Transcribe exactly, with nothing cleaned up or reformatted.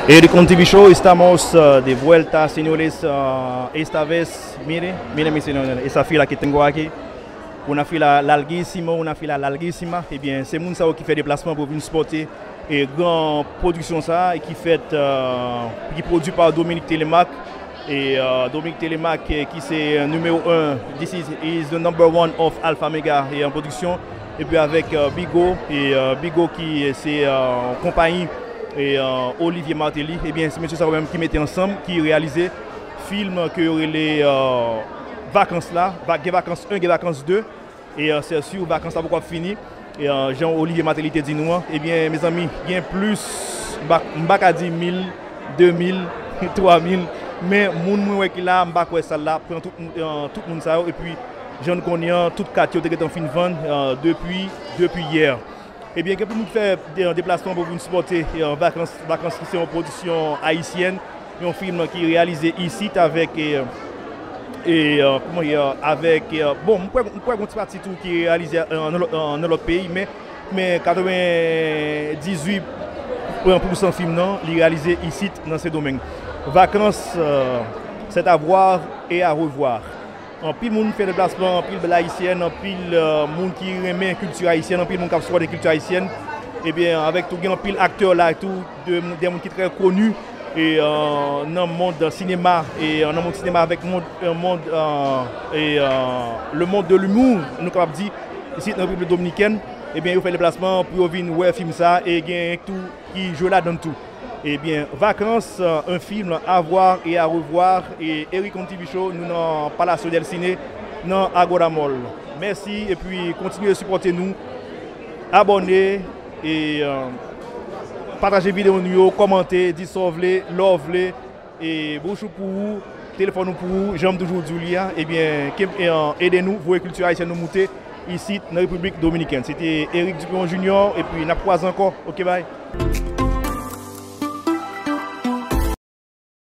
Eric on T V Show, estamos uh, de vuelta, señores. Uh, esta vez, mire, mire mi señor, esa fila que tengo aquí, una fila larguísima, una fila larguísima. Ebyen, se moun sa yo ki fè deplasman pou vin sipòte e gran pwodiksyon sa a, e ki fèt, uh, ki pwodui pa Dominique Telemaque. E uh, Dominique Telemaque, eh, ki se uh, nimewo en, this is, is the number one of Alpha Mega e an pwodiksyon. Epi avèk uh, Bigo, e uh, Bigo ki se uh, konpayi e uh, Olivier Martelly, ebyen, se mesye sa yo menm ki mete ansanm, ki reyalize fim ke yo rele uh, Vakans la, va, gen Vakans en, gen Vakans de, e uh, se si Vakans la poko ap fini, e uh, jan Olivier Martelly te di nou an, ebyen, mezanmi, gen plis, m pa, m pa ka di mil, de mil, twa mil, men moun mwen wè ki la, m pa kwè sal la pran tout, uh, tout moun sa yo, epi jan nou konnen an, tout kat yo te gentan fin vann uh, depi, depi yè. Ebyen, gen pou moun fè de, deplasman pou vin sipòte e, Vakans, Vakans ki se yon pwodiksyon ayisyèn, yon fim ki reyalize isit avèk, e, e, e, kòman, e, avèk, e, bon, m kwè, m kwè gon ti pati tou ki reyalize e, nan lòt, e, nan lòt peyi, men, men katrevendizuit pousan fim nan, li reyalize isit nan Sendomeng. Vakans, e, c'est à voir et à revoir. Anpil moun fè deplasman, anpil bèl ayisyèn, anpil e, moun ki renmen kilti ayisyèn, anpil moun k ap sipòte kilti ayisyèn. Ebyen, avèk tou, gen anpil aktè la tou, de, de moun ki trè koni e, e, nan mond sinema, e e, nan mond sinema avèk mond, e, mond e, e, e, le monde de l'humour, nou kapab di, isit nan Repiblik Dominikèn. Ebyen, yo fè deplasman pou yo vin wè fim sa, e gen tou ki jwe ladan tou. Ebyen, Vacances, un film à voir et à revoir. E Eric on T V Show, nou nan Palacio del Cine, nan Agora Mall. Mèsi, epi kontinye sipòte nou. Abòne, e uh, pataje videyo nou yo, kòmante, di sa w vle, lè w vle. E bouch ou pou ou, telefòn ou pou ou, jan m toujou di w li a. Ebyen, ede nou voye kilti ayisyèn nou moute isit nan Repiblik Dominikèn. Se te Eric Dupont Junior, epi n ap kwaze ankò. Oke, bay.